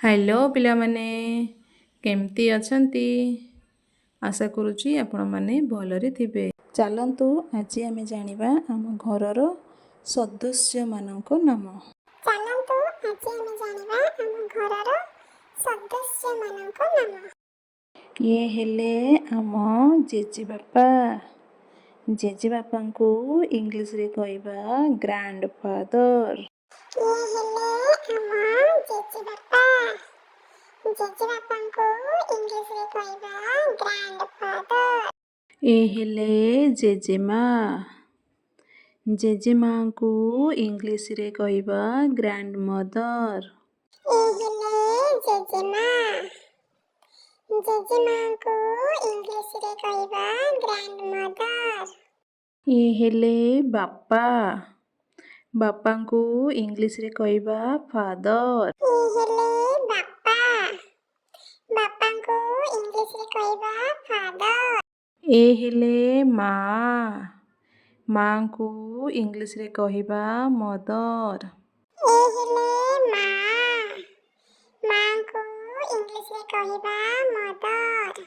Hello ପିଲାମାନେ, କେମିତି ଅଛନ୍ତି? ଆଶା କରୁଛି ଆପଣମାନେ ଭଲରେ ଥିବେ। ଚାଲନ୍ତୁ, ଆଜି ଆମେ ଜାଣିବା ଆମ ଘରର ସଦସ୍ୟମାନଙ୍କ ନାମ। ଚାଲନ୍ତୁ, ଆଜି ଆମେ ଜାଣିବା ଆମ ଘରର ସଦସ୍ୟମାନଙ୍କ ନାମ। ଇଏ ହେଲେ ଆମ ଜେଜେବାପା। ଜେଜେବାପାଙ୍କୁ ଇଂଲିଶରେ କହିବା ଗ୍ରାଣ୍ଡ ଫାଦର। ଇଏ ହେଲେ ଆମ ଜେଜେବାପା। ଜେଜେବାପାଙ୍କୁ ଇଂଲିଶରେ କହିବା ଗ୍ରାଣ୍ଡ ଫାଦର। ଏ ହେଲେ ଜେଜେମା। ଜେଜେମାଙ୍କୁ ଇଂଲିଶରେ କହିବା ଗ୍ରାଣ୍ଡ ମଦର। ଏ ହେଲେ ଜେଜେମା। ଜେଜେମାଙ୍କୁ ଇଂଲିଶରେ କହିବା ଗ୍ରାଣ୍ଡ ମଦର। ଇଏ ହେଲେ ବାପା। ବାପାଙ୍କୁ ଇଂଲିଶରେ କହିବା ଫାଦର। ଇଏ ହେଲେ ବାପା। ବାପାଙ୍କୁ ଇଂଲିଶରେ କହିବା ଫାଦର। ଏ ହେଲେ ମା। ମାଙ୍କୁ ଇଂଲିଶରେ କହିବା ମଦର। ଏ ହେଲେ ମା। ମାଙ୍କୁ ଇଂଲିଶରେ କହିବା ମଦର।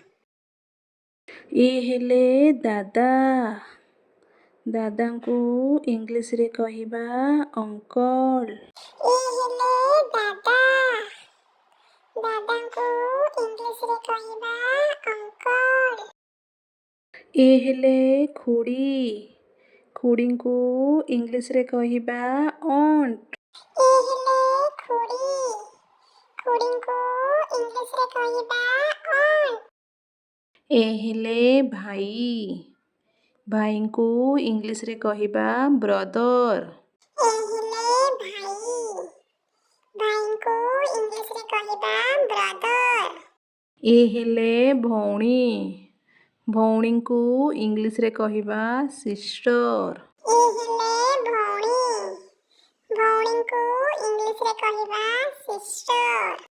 ଏ ହେଲେ ଦାଦା। ଦାଦାଙ୍କୁ ଇଂଲିଶରେ କହିବା ଅଙ୍କଲ। ଏ ହେଲେ ଦାଦା। ଦାଦାଙ୍କୁ ଇଂଲିଶରେ କହିବା ଅଙ୍କଲ। ଏ ହେଲେ ଖୁଡ଼ୀ। ଖୁଡ଼ୀଙ୍କୁ ଇଂଲିଶରେ କହିବା ଅଣ୍ଟ। ଏ ହେଲେ ଖୁଡ଼ୀ। ଖୁଡ଼ୀଙ୍କୁ ଇଂଲିଶରେ କହିବା ଅଣ୍ଟ। ଏ ହେଲେ ଭାଇ। ଭାଇଙ୍କୁ ଇଂଲିଶରେ କହିବା ବ୍ରଦର। ଏ ହେଲେ ଭାଇ। ଭାଇଙ୍କୁ ଇଂଲିଶରେ କହିବା ବ୍ରଦର। ଏ ହେଲେ ଭଉଣୀ। ଭଉଣୀଙ୍କୁ ଇଂଲିଶରେ କହିବା ସିଷ୍ଟର। ଏ ହେଲେ ଭଉଣୀ। ଭଉଣୀଙ୍କୁ ଇଂଲିଶରେ କହିବା ସିଷ୍ଟର।